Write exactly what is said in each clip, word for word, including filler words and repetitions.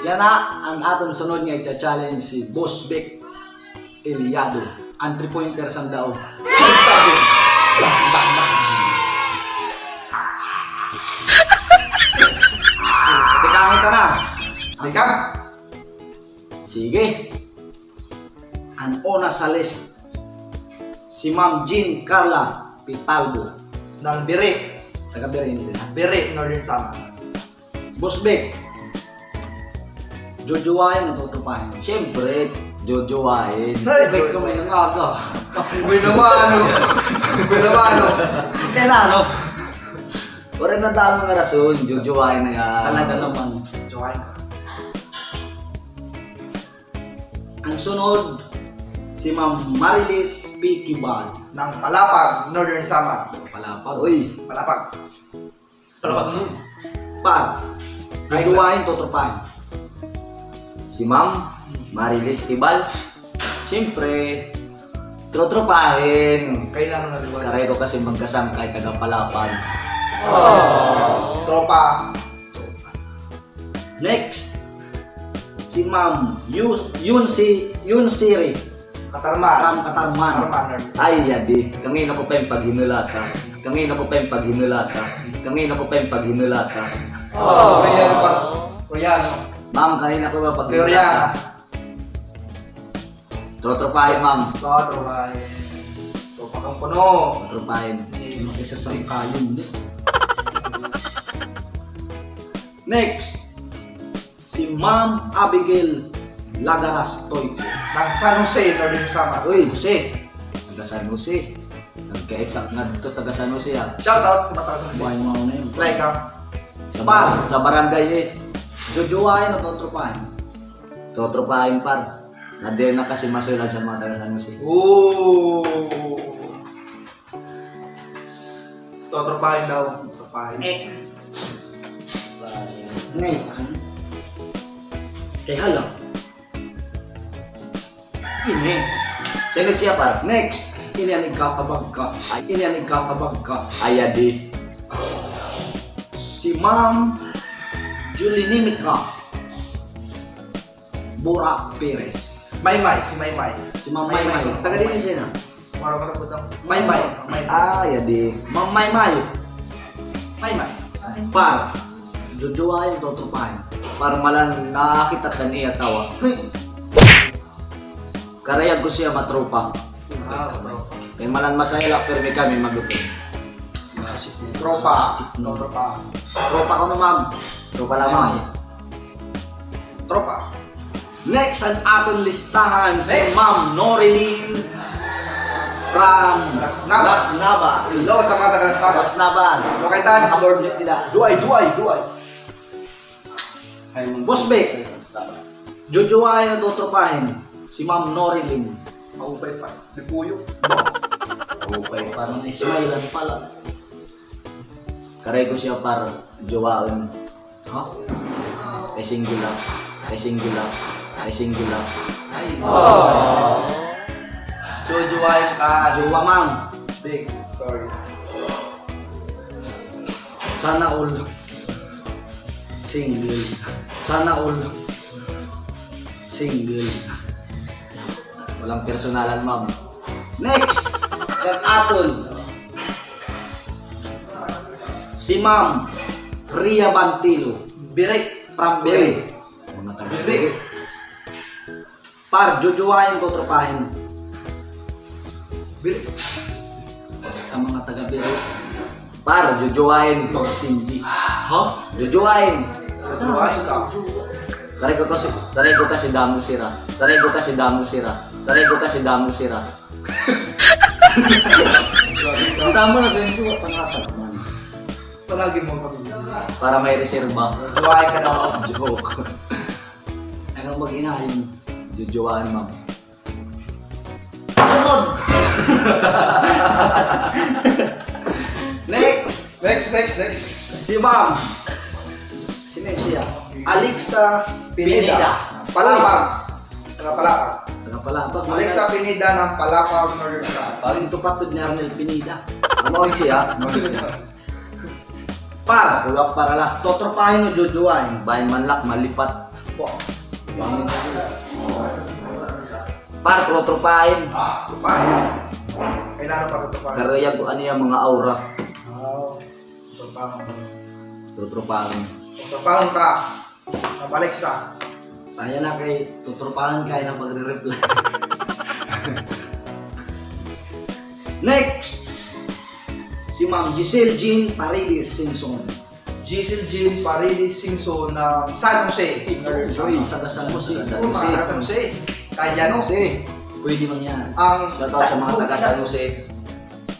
Yana, an aton sunod nga i-challenge si Boss Vic Eliado, an three-pointer sanda o. Tikangit ka na. Ikaw? Sige. An una sa list, si Ma'am Jean Carla Pitalbo. Ng Biri. Taga Biri ini siya. Biri, Northern Samar. Boss Vic, jojowain o totropahin? Siyempre, jojowain. Ay, Vic, kung may nangaga. Uy naman, ano? Uy naman, ano? Kaya na, ano? Wala na damo nga rason, jojowain na nga. Talaga naman. Jojowain ka. Ang sunod, si Ma'am Marilis P. Kibal. Ng Palapag, Northern Samar. Palapag. Uy. Palapag. Palapag mo. Par. Ay, jojowain, totropahin? Si Ma'am Marilis Kibal. Siyempre, totropahin. Kailangan na, di ba? Karay ko kasi magkasangkay, taga Palapag. Tropa. Next, si Ma'am Yun, Yun si, Yun Siri. Katarman. From Katarman. Katarman, Northern Samar. Ay, yadi. Kangina ko pa yung paghinulata. Kangina ko pa yung paghinulata. Kangina ko pa yung paghinulata. Oh. Koreano pa. Koreano. Ma'am, kangina ko pa paghinulata. Koreano. Trotropahin, ma'am. Trotropahin. Tropa kang puno. Trotropahin. Sige. Makisasangkayon mo. Next, si Ma'am Abigail Lagaras Toy. Ng San Jose, Northern Samar. Uy, Jose. Taga San Jose. Nagka-exact nga dito, taga San Jose, ah. Shout out sa mga taga San Jose. Buhay mo na yun. Like, ah. Sa bar-, sa barangay is. Jojowain o totropahin? Totropahin, par. Nader na kasi masulad sa mga taga San Jose. Ooh. Totropahin daw. Totropahin. Eh. Ngayon, kay hala. Ini. Sunod siya, par. Next. Ini an igkakabag ka. Ay, ini an igkakabag ka. Ay, adi. Si Ma'am Julie Nimica. Burak Perez. Maymay, si Maymay. Si Ma'am Maymay. Maymay. Taga din siya na. Mara, mara po tang Maymay. Maymay. Ah, yadi. Ma'am Maymay. Maymay. Par. Jojowain, totropahin? Par, malan nakakita sa niya tawa. Karayag ko siya matropa. Ah, matropa. Kay malan masaya la, pirmi kami magutom. Tropa. Tropa. Tropa ko na, ma'am. Tropa lamang. Tropa. Next an aton listahan, si Ma'am Norilyn from Las Navas. Las Navas. Hello sa mga taga Las Navas. Las Navas. Okay, thanks. Aboard ulit nila. Duay, duay, duay. Boss Vic, jojowain o totropahin si Ma'am Norilyn? Maupay pa. Di puyo. Maupay pa. Mga ismailan pala. Karay ko siya par jowain. Ha? Kay single la. Kay single la. Kay single la. Ay. Jojowain ka. Jowa, ma'am. Big. Sorry. Sana all single. Sana all single. Walang personalan, ma'am. Next, sa aton, si Ma'am Ria Bantilo. Biri. From Biri. Mga taga Biri. Par, jojowain, totropahin? Biri. Basta mga taga Biri. Par, jojowain. Pagtindi. Ha? Jojowain. Jojowain ka. Taray ko kasi, taray ko kasi damo sira. Taray ko kasi damo sira. Taray ko kasi damo sira. Tama na sa inyo, pangatag man. Palagi mo kami. Para may reserba. Jojowain ka daw. Joke. Ano mag-inahin? Jojowain, ma'am. Sunod! Next! Next, next, next. Si Ma'am. Sino siya? Alexa Pineda. Pineda. Palapag. Taga Palapag. Taga Palapag. Alexa Pineda ng Palapag, Northern Samar. Parang tupatod ni Arnel Pineda. Ano siya? Ano siya? Par, tulak para la. Totropahin o jojowain? Bahin man lak malipat. Par, trotropahin. Ah, tropahin. Ay, nano pa trotropahin? Karuyag ko an iya mga aura. Oh, trotropahin. Trotropahin. Trotropahin ka. Ma'am Alexa. Kaya na kay trotropahin ka na pagre-reply. Next, si Ma'am Giselle Jean Paredes Singson. Giselle Jean Paredes Singson ng San Jose. Uy, taga San Jose. Taga San Jose. Taga San Jose. Kaya no? San Jose. Pwede man yan. Ang shout out sa mga taga San Jose.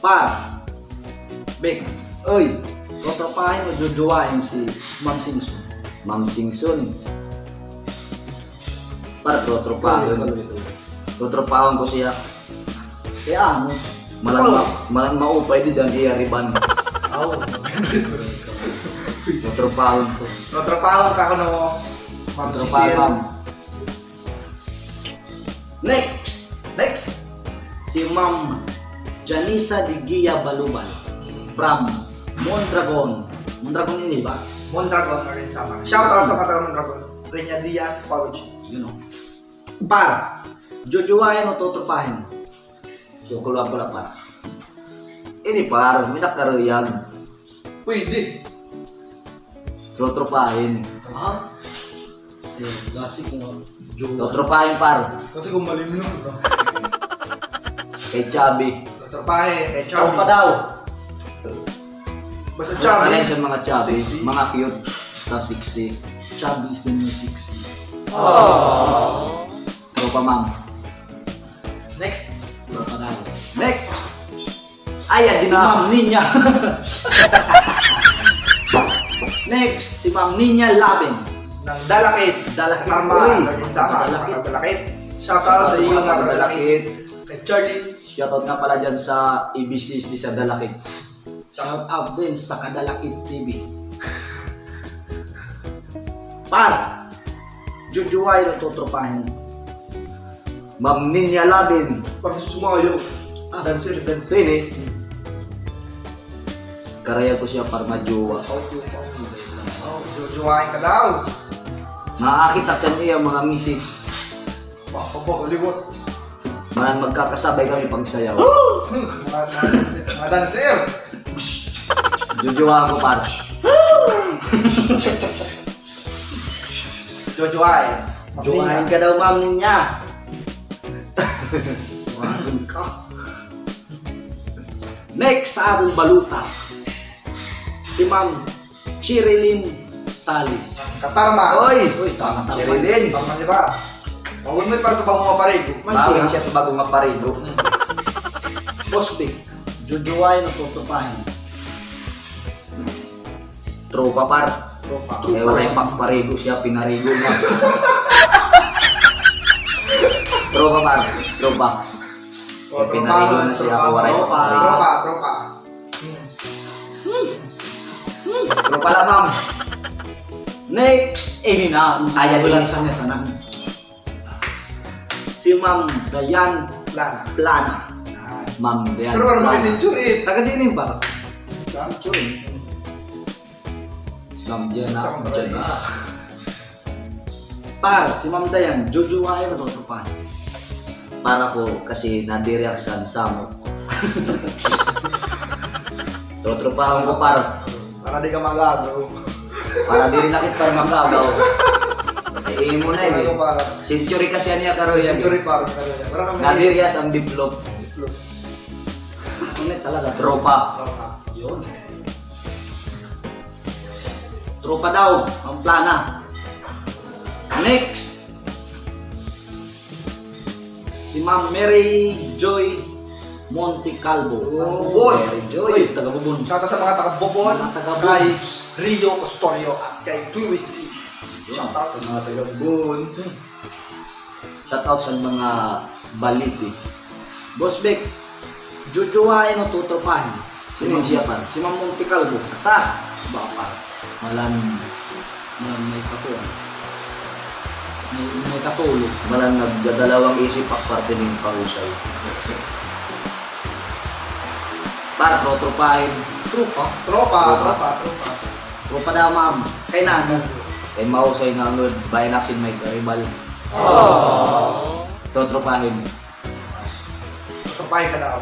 Par. Bek. Oy. Trotropahin o jojowain si Ma'am Singson? Ma'am Singson. Par, trotropahin. Tuloy, tuloy, tuloy. Tutropahan ko siya. Kaya ano? Malang ma-, malang maupay dida an iya riban. Aw. Tutropahan ko. Tutropahan ka kuno, Ma'am Cecil. Tutropahan, ma'am. Next. Next. Si Ma'am Janisa de Gia Balubal from Mondragon. Mondragon ini ba? Mondragon, Orin Samar. Shout out sa mga taga Mondragon. Renia Diaz, Paulo G. You know. Par, jojowain o tutropahin? So, kulwa pala, par. Ini, par, may nakaruyag. Pwede. Tutropahin. Ha? Eh, klase ko nga jowa. Tutropahin, par. Kasi kung malimlok, no? Kay Chubby. Tutropahin, kay Chubby. Tropa daw. Basta Chubby. Wala sa mga chubby, sexy. Mga cute, ta sexy. Chubby is the new sexy. Aww. Sexy. Tropa, ma'am. Next. Tropa daw. Next. Ay, si Ma'am Ninya. Next, si Ma'am Ninya Labin. Ng Dalakit. Dalakit. Tama. Uy, Dalakit. Shout out sa iyo, mga Dalakit. Kay Charlie. Shout out nga pala dyan sa A B C C sa Dalakit. Shout out din sa Kadalakit T V. Par, jojowain o tutropahin? Ma'am Ninya Labin. Pag sumayaw. Ah. Dancer, dancer. Ito yun eh. Karuyag ko siya para majowa. Oh, jojowain ka daw. Nakakita sa iya mga ngisi. Baka ba, Hollywood? Manan magkakasabay kami pagsayaw. Mga, mga dancer, mga dancer. Jojowain ko, par. Jojowain. Jojowain ka daw, Ma'am Ninya. Jojowain ka. Next sa aton baluta, si Ma'am Cherilyn Salis. Katarma. Oy! Uy, tama, Cherilyn. Tama, di ba? Bawon mo para to bago nga parigo. May siya to bago nga parigo. Boss Vic, jojowain o tutropahin? Tropa, par. Tropa. Eh, wala yung pagparigo siya, pinarigo na. Tropa, par. Tropa. Oh, pinarigo na siya, tropa, wala yung pagparigo. Tropa, tropa. Tropa la, ma'am. Next, ini na, ay, ay, ambulansya niya tanan. Si Ma'am Dayan Plana. Plana. Ah. Ma'am Dayan Plana. Pero parang maka-century. Taga diin ba? Sa? Century. Si Ma'am Diana, sa Diana. Par, si Ma'am Dayan, jojowain o tutropahin? Para ko, kasi nadiri ak san samok. Tutropahan ko, par. Para di ka mag-agaw. Para diri na kita mag-agaw. Ay, imo na, eh. Century kasi niya, karo yan. Century, par, karo yan. Nadiri ak san biplop. Biplop. Ano talaga? Tropa. Tropa. Yun. Tropa daw, Ma'am Plana. Next, si Ma'am Mary Joy Montecalvo. Oh. Bubon. Mary Joy. Uy, taga Bubon. Shout out sa mga taga Bubon. Mga taga Bubon. Kay Rio Ostorio at kay Chloe C. Shout out sa mga taga Bubon. Hmm. Shout out sa mga baliti. Boss Bec, jojowain o tutropahin? Sino siya, par? Si Ma'am Montecalvo. Ata! Ba, par? Malan, malan may kakuan. May, may katulog. Malan nagdadalawang isip ak parte nin pahusay. Par, tutropahin? Tropa. Tropa, tropa, tropa. Tropa daw, ma'am. Kay nano? Kay mahusay nga anod, bangin akon may karibal. Totropahin. Totropahin ka daw.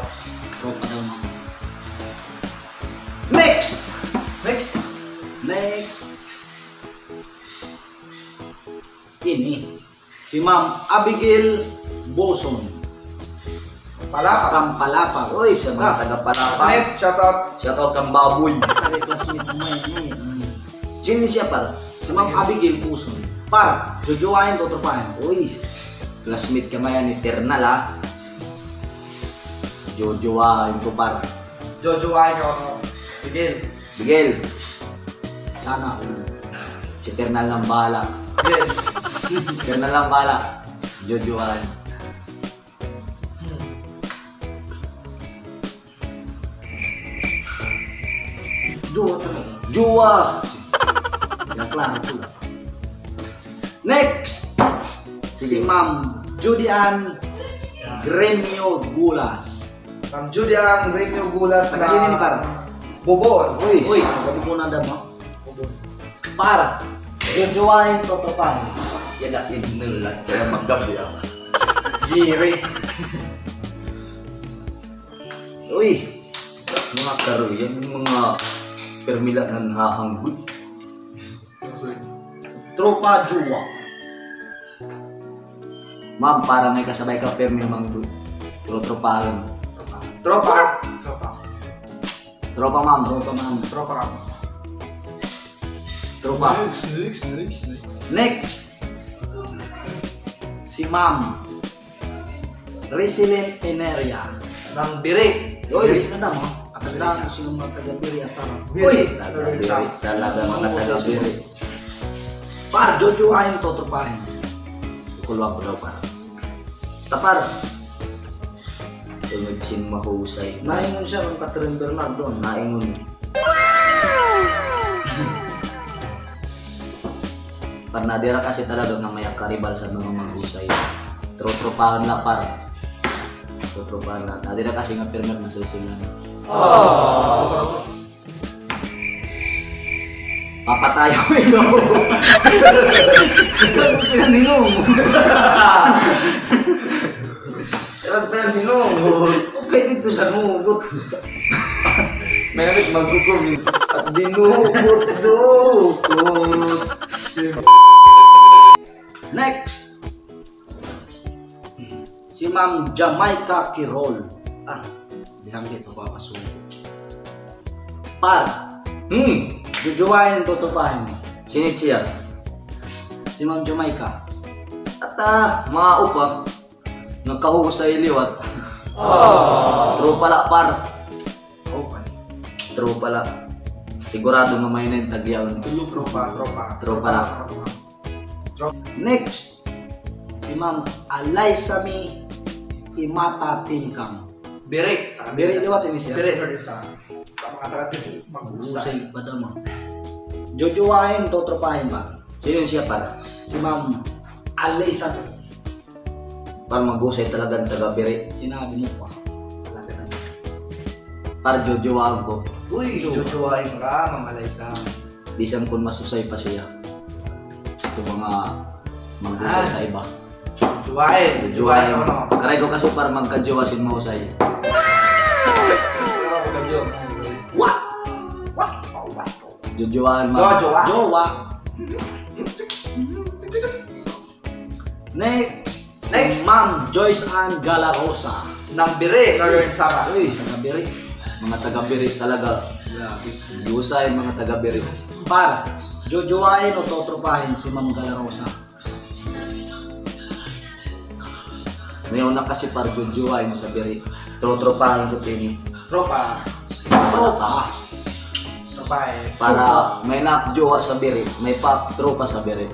Tropa daw, ma'am. Next! Next! Next! Ini. Si Ma'am Abigail Boson. Palapag. From Palapag. Uy, sa mga taga Palapag. Smith, shout out. Shout out kan baboy. Taga classmate mo yan, eh. Sino siya, par? Si Ma'am Abigail Boson. Par, jojowain, totropahin. Uy, classmate ka ngayon ni Eternal, ah. Jojowain ko, par. Jojowain ko, Abigail. Miguel. Sana all. Si Eternal na bahala. Yes. Si Eternal na bahala. Jojowain. Jowa talaga. Jowa! Kaya klaro ko lang. Next! Si Ma'am Judy Ann Gremio Gulas. Ma'am Judy Ann Gremio Gulas. Taga diin ini, par? Bobon. Uy, uy, taga Bobon na daw, ha? Bobon. Par, jojowain, totropahin. Yan na, inulat. Kaya maggabi, ah. Jerry. Uy, mga karuyan, mga permila na nahahanggot. Tropa, jowa. Ma'am, para may kasabay ka, pirmi mang du-, tro-, tropahan. Tropa. Tropa. Tropa. Tropa, ma'am. Tropa, ma'am. Tropa, ma'am. Tropa. Next, next, next, next. Next. Si Ma'am. Resilient Eneria. Ng Biri. Uy, Biri na daw, ha? Ang dami sila mga taga-Biri at tara. Biri. Uy! Taga-Biri. Talaga mga taga-Biri. Par, jojowain, totropahin. Kulwa ko daw, par. Tapar. Sunod sin mahusay. Naingon siya kang Catherine Bernardo. Naingon. Par, nadira kasi talaga nga may karibal sa mga mahusay. Tro-, tropahan la, par. Tro-, tropahan la. Nadira kasi nga pirmi nga sisilan. Papatayo, ino. Pinaninom. Ilang pera hinugot? Okay dito sa nugot. May namit magkukumin. At dinugot-dugot. Next. Si Ma'am Jamaica Kirol. Ah, dihang di pa papasuko. Par. Hmm. Jojowain, totropahin. Sino siya? Si Ma'am Jamaica. Ata, mga upa. Nagkahusay liwat. Tropa la, par. Tropa. Tropa la. Sigurado nga may nagtagyaon. Tropa, tropa. Tropa la. Tropa. Next, si Ma'am Alaysa May Imata Tingkang. Biri. Biri liwat ini siya. Biri, biri sa, sa mga taga Biri. Mahusay pa daw, ma'am. Jojowain, totropahin ba? Sino siya, par? Si Ma'am Alaysa May. Par, mahusay talaga an taga-Biri. Sinabi mo pa. Talaga naman. Par, jojowahan ko. Uy, jojowahin ka, Ma'am Alaysa. Bisan kon mahusay pa siya. Ito mga mahusay sa iba. Jojowahin. Jojowahin. Karay ko kasi par magkajowa sin mahusay. What? What? What? Jojowahan, ma'am. Jojowa. Jowa. Next, si Ma'am Joyce Ann Galarosa. Ng Biri, Northern Samar. Uy, taga-Biri. Mga taga-Biri talaga. Grabe. Mahusay, mga taga-Biri. Par, jojowain o totropahin si Ma'am Galarosa? May una kasi par jojowain sa Biri. Totropahin ko ini. Tropa. Tropa. Tropa, eh. Para may nagjowa sa Biri, may pa tropa sa Biri.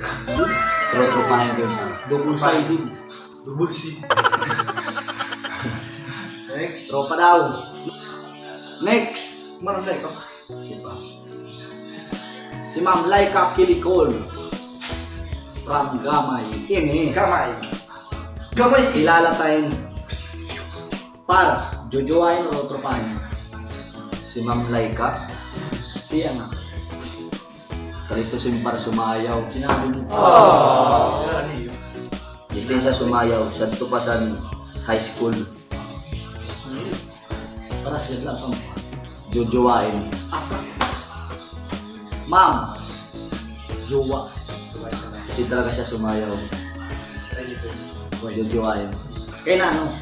Trotropahin ko ini. Double sided. Double C. Next. Tropa daw. Next. Ma'am Laika. Diba? Si Ma'am Laika Kilikol. From Gamay. Ini. Gamay. Gamay. Kilala tayo. Par, jojowain o totropahin? Si Ma'am Laika. Siya nga. Kristo sin para sumayaw. Sinabi mo. Oh. Gusto niya sumayaw. Sadto pa san high school. Para sila lang. Jojowain. Ma'am. Jowa. Kasi talaga siya sumayaw. Jojowain. Kaya na ano?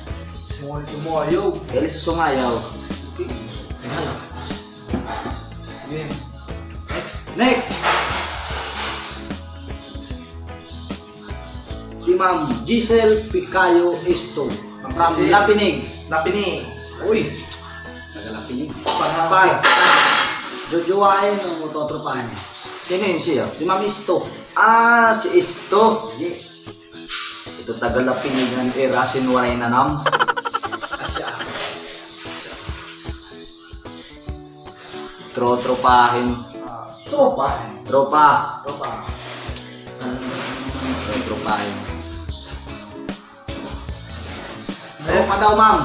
Sumayaw. Kaya sa sumayaw. Sige. Next. Next. Si Ma'am Giselle Picayo Esto from Lapinig. Lapinig. Uy. Taga Lapinig. Par. Jojowain o totropahin? Sino yun siya? Si Ma'am Esto. Ah, si Esto. Yes. Ito taga Lapinig an ira sin waray nanam. Asya. Tro-, tropahin. Ah, tropahin. Tropa. Tropa. Tro-, tropahin. Tropa daw, ma'am.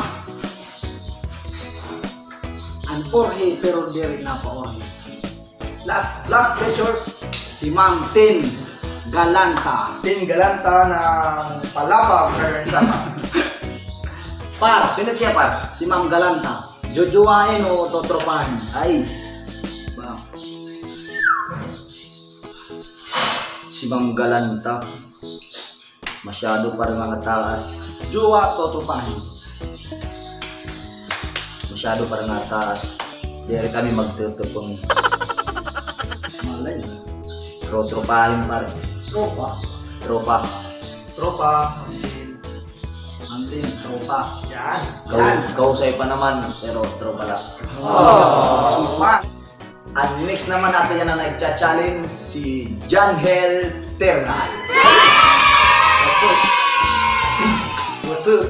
An orhi, pero diri na pa orhi. Last, last picture. Si Ma'am Tin Galanta. Tin Galanta ng Palapa, Karen Sama. Par, sino siya, par? Si Ma'am Galanta. Jojowain o totropahin? Ay. Ba. Si Ma'am Galanta. Masyado pa rin mga taas. Jowa, totropahin. Masyado pa rin mga taas. Diri kami magtutupong. Malay mo. Tro-, tropahin pa rin. Tropa. Tropa. Tropa. Ang team, tropa. Yan. Kau-, yan. Kausay pa naman, pero tropa lang. Oh. Supa. An next naman natin yana nga nagcha-challenge si Janhel Ternal. What's up? What's up?